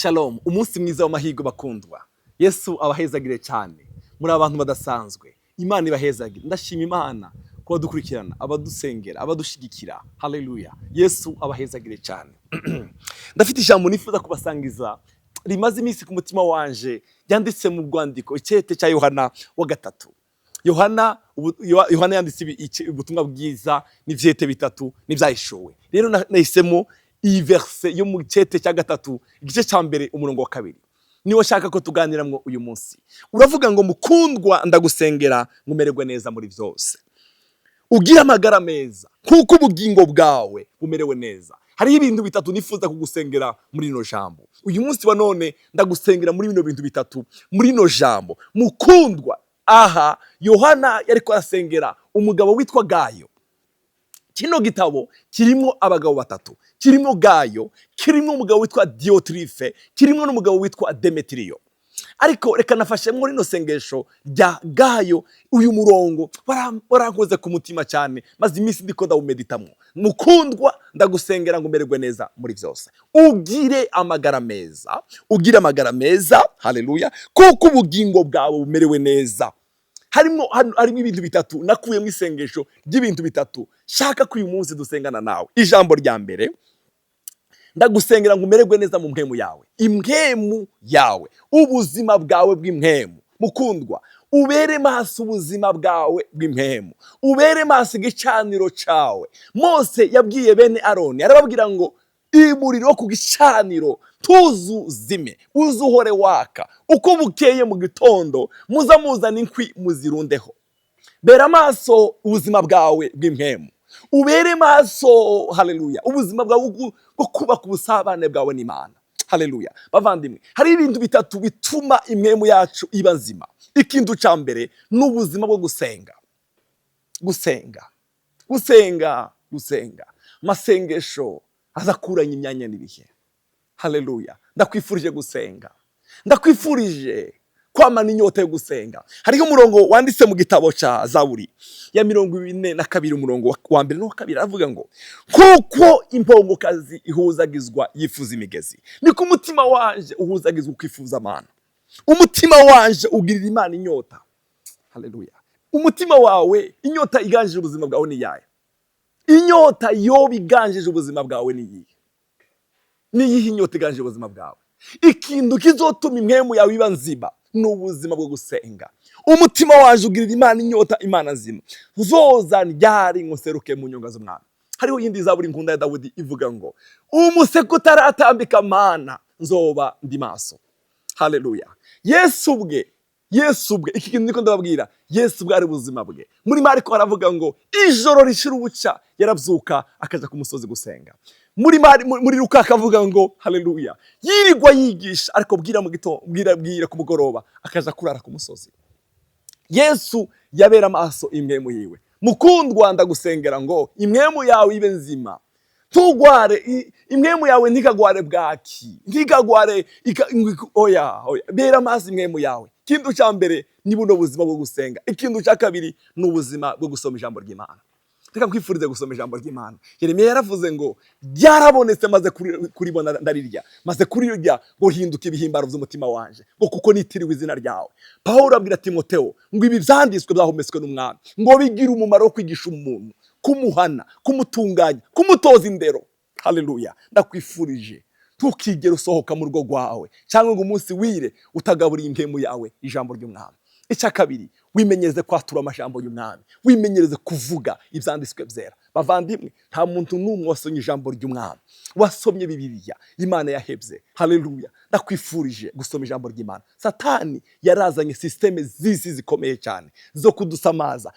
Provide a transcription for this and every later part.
Shalom, umunsi mwiza w'amahirwe bakundwa. Yesu abahezagire cyane. Muri abantu badasanzwe. Imana ibahezagire. Ndashima Imana kuba dukurikirana, abadusengera, abadushigikira. Haleluya. Yesu abahezagire cyane. Ndafite ijambo nifuza kubasangiza rimaze iminsi ku mutima wanje, ryanditse mu rwandiko icyete cya Yohana wa gatatu. Yohana Yohana yanditse ubutumwa bwiza n'ivyete bitatu n'ivyahishuwe. Rero nahisemo iyi verse yo mu cete cya gatatu, igice cya mbere, umurongo wa kabiri, niwo shaka ko tuganiramwo uyu munsi. Uravuga ngo: "Mukundwa, ndagusengera ngo umererwe neza muri byose, ugire amagara meza kuko ubugingo bwawe bumerewe neza." Hariho ibintu bitatu nifuza kugusengera muri rino jambo uyu munsi wa none. Ndagusengera muri bino bintu bitatu muri rino jambo, mukundwa. Aha Yohana yariko arasengera umugabo witwa Gayo. Kino gitabo kirimo abagabo batatu: kirimo Gayo, kirimo umugabo witwa Diotrife, kirimo n'umugabo witwa Demetiriyo. Ariko reka nafashemo rino sengesho rya Gayo. Uyu murongo warankoze ku mutima cyane, maze iminsi ndiko ndawumeditamwo. Mukundwa, ndagusengera ngo umererwe neza muri byose, ugire amagara meza, ugire amagara meza, haleluya, kuko ubugingo bwawe bumerewe neza. Harimo hano, harimo ibintu bitatu nakuyemo, isengesho ry'ibintu bitatu shaka ko uyu munsi dusengana nawe. Ijambo rya mbere, ndagusengera ngo umererwe neza mu mpemu yawe, impwemu yawe, ubuzima bwawe bw'impwemu. Mukundwa, ubere maso ubuzima bwawe bw'impwemu, ubere maso igicaniro cawe. Mose yabwiye bene Aroni, arababwira ngo umuriro wo ku gicaniro ntuzuzime, uzuhore waka. Uko bukeye mu gitondo muza muzana inkwi muzirundeho. Bera amaso ubuzima bwawe bw'impwemu, ubere maso, haleluya, ubuzima bwawe bwo kubaka ubusabane bwawe n'Imana. Haleluya. Bavandimwe, hari ibintu bitatu bituma impwemu yacu iba nzima. Ikintu cya mbere ni ubuzima bwo gusenga, gusenga, gusenga, gusenga. Amasengesho azakuranya imyanya n'ibihe. Haleluya. Ndakwifurije gusenga, ndakwifurije kwamana inyota yo gusenga. Hariho umurongo wanditse mu gitabo cya Zaburi ya 42, umurongo wa mbere n'uwa kabiri. Aravuga ngo: "Kuko impongokazi ihuzagizwa yifuza imigezi, niko umutima wanje uhuzagizwa ukifuza Amana. Umutima wanje ugirira Imana inyota." Haleluya. Umutima wawe, inyota iganjije ubuzima bwawe ni iyahe? Inyota yoba iganjije ubuzima bwawe ni iyihe? Ni iyihe inyota iganjije ubuzima bwawe? Ikintu kizotuma impwemu yawe iba nzima ni ubuzima bwo gusenga. "Umutima waje ugirira Imana inyota, Imana nzima. Nzoza ryari ngo nseruke mu nyonga z'umwami?" Hariho iyindi zaburi nkunda ya Dawudi ivuga ngo: "Umuseke utaratambika, Mana, nzoba ndi maso." Haleluya. Yesu ubwe, Yesu ubwe, iki kintu niko ndababwira, Yesu ubwe ari ubuzima bwe. Muri Mariko aravuga ngo ijoro rishira ubuca yarabyuka akaja ku musozi gusenga. Muri Luka akavuga ngo, haleluya, yirirwa yigisha, ariko bwira mu gitondo, bwira bwira ku mugoroba akaja kurara ku musozi. Yesu yabera amaso impwemu yiwe. Mukundwa, ndagusengera ngo impwemu yawe ibe nzima, ntugware, impwemu yawe ntikagware bwaki, ntikagware oya, oya. Bera amaso impwemu yawe. Ikintu cya mbere ni buno buzima bwo gusenga. Ikintu cya kabiri ni ubuzima bwo gusoma ijambo ry'Imana. Reka nkwifurize gusoma ijambo ry'Imana. Yeremiya yaravuze ngo: "Ryarabonetse, maze kuribona ndarirya, maze kurirya ngo hinduka ibihimbaro by'umutima wanje, ngo kuko nitiriwe izina ryawe." Pawulo abwira Timoteo ngo ibi byanditswe byahumetswe n'Umwami, ngo bigire umumaro wo kwigisha umuntu, kumuhana, kumutunganya, kumutoza indero. Haleluya. Ndakwifurije, ntukigere usohoka mu rugo rwawe cyangwa ngo umunsi wire utagaburiye impemu yawe ijambo ry'Umwami. Icya kabiri, wimenyereze kwatura amajambo y'Umwami, wimenyereze kuvuga ibyanditswe byera. Bavandimwe, nta muntu n'umwe wasomye ijambo ry'Umwami, wasomye Bibiliya, Imana yahebye. Haleluya. Ndakwifurije gusoma ijambo ry'Imana. Satani yarazanye système z'isi zikomeye cyane zo kudusamaza.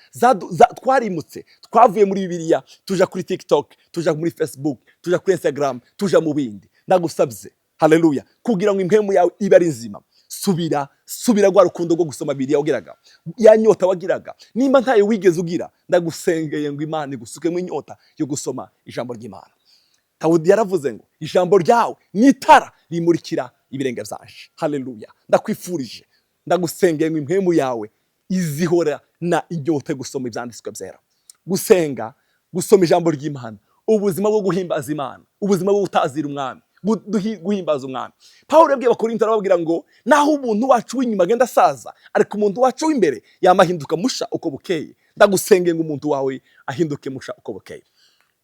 Twarimutse, twavuye muri Bibiliya tuja kuri TikTok, tuja muri Facebook, tuja kuri Instagram, tuja mu bindi. Ndagusabye, haleluya, kugira ngo impemu yawe ibe ari nzima, subira, subira rwa rukundo rwo gusoma Bibiliya wagiraga, ya nyota wagiraga. Nimba ntayo wigeze ugira, ndagusengeye ngo Imana igusukemo inyota yo gusoma ijambo ry'Imana. Dawudi yaravuze ngo: "Ijambo ryawe ni itara rimurikira ibirenge byanje." Haleluya. Ndakwifurije, ndagusengeye ngo impemu yawe izihora na inyota yo gusoma ibyanditswe byera, gusenga, gusoma ijambo ry'Imana, ubuzima bwo guhimbaza Imana, ubuzima bwo gutazira Umwami. Guhimbaza umwami. Pawulo yabwiye Abakorinto, arababwira ngo naho umuntu wacu w'inyuma agenda asaza, ariko umuntu wacu w'imbere yamahinduka musha uko bukeye. Ndagusengeye ngo umuntu wawe ahinduke musha uko bukeye.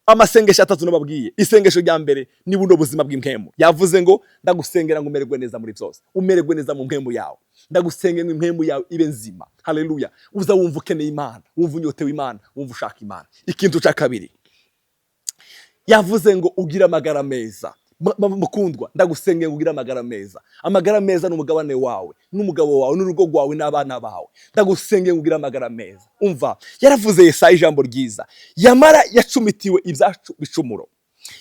Amasengesho atatu nababwiye. Isengesho rya mbere ni buno buzima bw'impwemu. Yavuze ngo ndagusengera ngo umererwe neza muri byose, umererwe neza mu mpwemu yawe. Ndagusengera ngo impwemu yawe ibe nzima. Haleluya! Uza wumva ukeneye Imana, wumva unyotewe Imana, wumva ushaka Imana. Ikintu cya kabiri yavuze ngo ugire amagara meza. Mukundwa, ndagusengera ngo ugire amagara meza. Amagara meza ni umugabane wawe n'umugabo wawe n'urugo rwawe n'abana bawe. Ndagusengera ngo ugire amagara meza. Umva, yaravuze Yesaya ijambo ryiza: yamara yacumitiwe ibyacu bicumuro,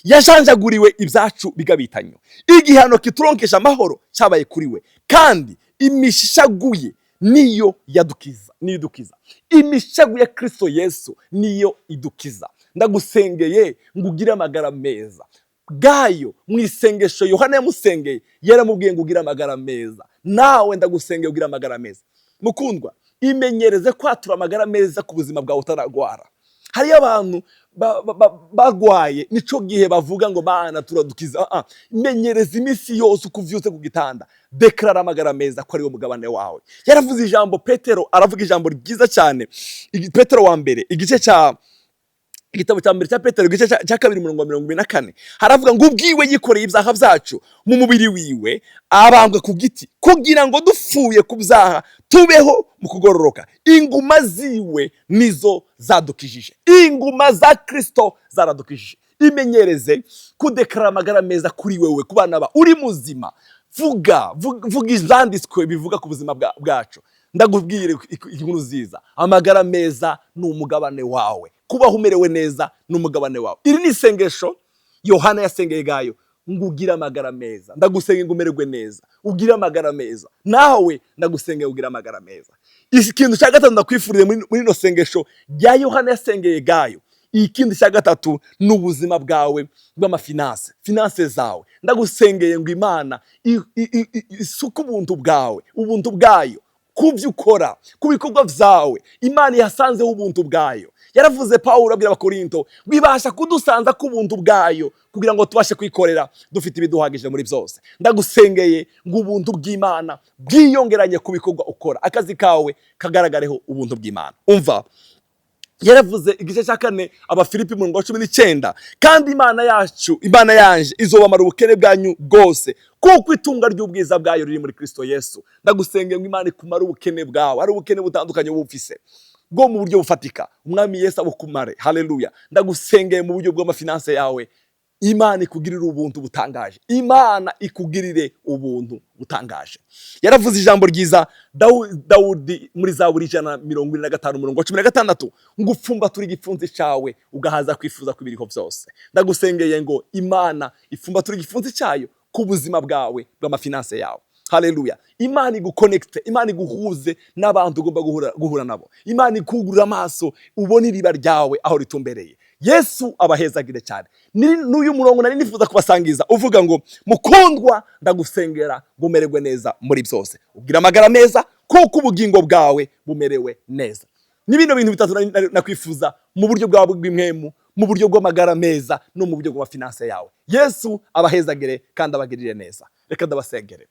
yajanjaguriwe ibyacu bigabitanyo, igihano kituronkesha amahoro cyabaye kuri we, kandi imishaguye niyo yadukiza, niyo idukiza. Imishagu ya Kristo Yesu niyo idukiza. Ndagusengeye ngo ugire amagara meza. Gayo mu isengesho Yohana yamusengeye, yaramubwiye ngo ugire amagara meza. Nawe ndagusengeye ugire amagara meza. Mukundwa, imenyereze kwatura amagara meza ku buzima bwawe utaragwara. Hariyo abantu bagwaye, nico gihe bavuga ngo Mana turadukiza. Ah, ah. Menyereza iminsi yose uko uvyutse ku gitanda, déclara amagara meza ko ariwo mugabane wawe. Yaravuze ijambo, Petero aravuga ijambo ryiza cyane. Petero wa mbere, igice cya, igitabo cya mbere cya Petero, igice cya kabiri, umurongo wa 24, haravuga ngo ubwiwe yikoreye ibyaha byacu mu mubiri wiwe, abambwa ku giti, kugira ngo dupfuye ku byaha tubeho mu kugororoka. Inguma ziwe nizo zadukijije. Inguma za Kristo zaradukijije. Imenyereze kudéclara amagara meza kuri wewe, ku bana ba uri muzima. Vuga, vuga ibyanditswe bivuga ku buzima bwacu. Ndakubwira inkuru nziza: amagara meza ni umugabane wawe, kubaho umerewe neza ni umugabane wawe. Iri ni isengesho Yohana yasengeye Gayo ngo ugire amagara meza. Ndagusenge ngo umererwe neza, ugire amagara meza. Nawe ndagusenge ugire amagara meza. Ikintu cya gatatu ndakwifuriye muri ino sengesho rya Yohana yasengeye Gayo, ikindi cya gatatu ni ubuzima bwawe bw'amafinances, finances zawe. Ndagusengeye ngo Imana isuke ubuntu bwawe, ubuntu bwayo ku byo ukora, ku bikorwa byawe. Imana yasanzeho ubuntu bwayo. Yaravuze, Pawulo abwira Abakorinto, bibasha kudusanza ku buntu bwayo kugira ngo tubashe kwikorera dufite ibiduhagije muri byose. Ndagusengeye ngo ubuntu bw'Imana bwiyongeranye ku bikorwa ukora, akazi kawe kagaragareho ubuntu bw'Imana. Umva, yaravuze igice cya kane Abafilipi, umurongo wa 19: kandi Imana yacu, Imana yanje izobamara ubukene bwanyu bwose, kuko itunga ry'ubwiza bwayo riri muri Kristo Yesu. Ndagusengeye ngo Imana ikumare ubukene bwawe. Ari ubukene butandukanye bufise bwo mu buryo bufatika, Umwami Yesu abukumare. Haleluya! Ndagusengeye mu buryo bw'amafinances yawe, Imana ikugirire ubuntu butangaje, Imana ikugirire ubuntu butangaje. Yaravuze ijambo ryiza Dawudi muri Zaburi 145, umurongo wa 16, ngo upfumbature igipfunsi cyawe ugahaza kwifuza kw'ibiriho byose. Ndagusengeye ngo Imana ifumbature igipfunsi cyayo ku buzima bwawe bw'amafinances yawe. Haleluya! Imana iguconnecte, Imana iguhuze n'abantu ugomba guhura nabo. Imana ikugurura amaso ubone iriba ryawe aho ritumbereye. Yesu abahezagire cyane. N'uyu murongo nari nifuza kubasangiza uvuga ngo mukundwa, ndagusengera ngo umererwe neza muri byose, ubwira amagara meza kuko ubugingo bwawe bumerewe neza. Ni bino bintu bitatu nakwifuza mu buryo bwawe bw'impwemu, mu buryo bw'amagara meza no mu buryo bw'amafinances yawe. Yesu abahezagire kandi abagirire neza. Reka ndabasengere.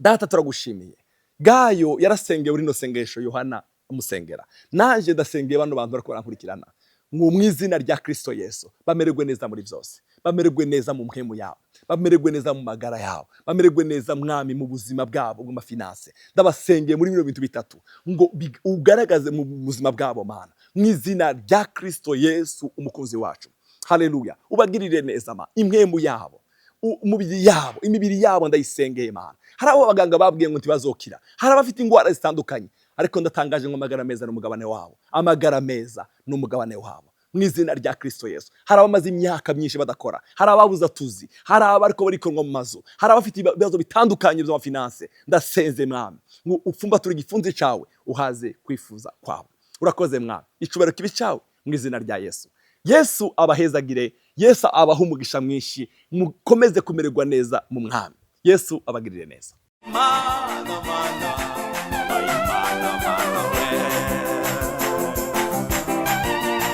Data, turagushimiye. Gayo yarasengeye uri no sengesho Yohana amusengera. Naje ndasengeye bano bantu bariko barankurikirana ngo mu izina rya Kristo Yesu bamererwe neza muri byose, bamererwe neza mu mpwemu yabo, bamererwe neza mu magara yabo, bamererwe neza, Mwami, mu buzima bwabo bw'amafinances. Ndabasengeye muri bino bintu bitatu ngo ugaragaze mu buzima bwabo, Mana, mu izina rya Kristo Yesu umukunzi wacu. Haleluya! Ubagirire neza ma impwemu yabo, umubiri yabo, imibiri yabo ndayisengeye, Mana. Hari abo abaganga babwiye ngo ntibazokira, hari abafite indwara zitandukanye, ariko ndatangaje ngo amagara meza ni umugabane wabo, amagara meza ni umugabane wabo mu izina rya Kristo Yesu. Hari abamaze imyaka myinshi badakora, hari ababuze atuzi, hari abariko barikonwa mu mazu, hari abafite ibibazo bitandukanye by'amafinances. Ndasenze, Mwami, ngo upfumbature igipfunsi cawe uhaze kwifuza kwabo. Urakoze, Mwami, icubahiro kibi cyawe mu izina rya Yesu. Yesu abahezagire, Yesu abaha umugisha mwinshi, mukomeze kumererwa neza mu Mwami. Yesu abagirire neza. Mana, Mana.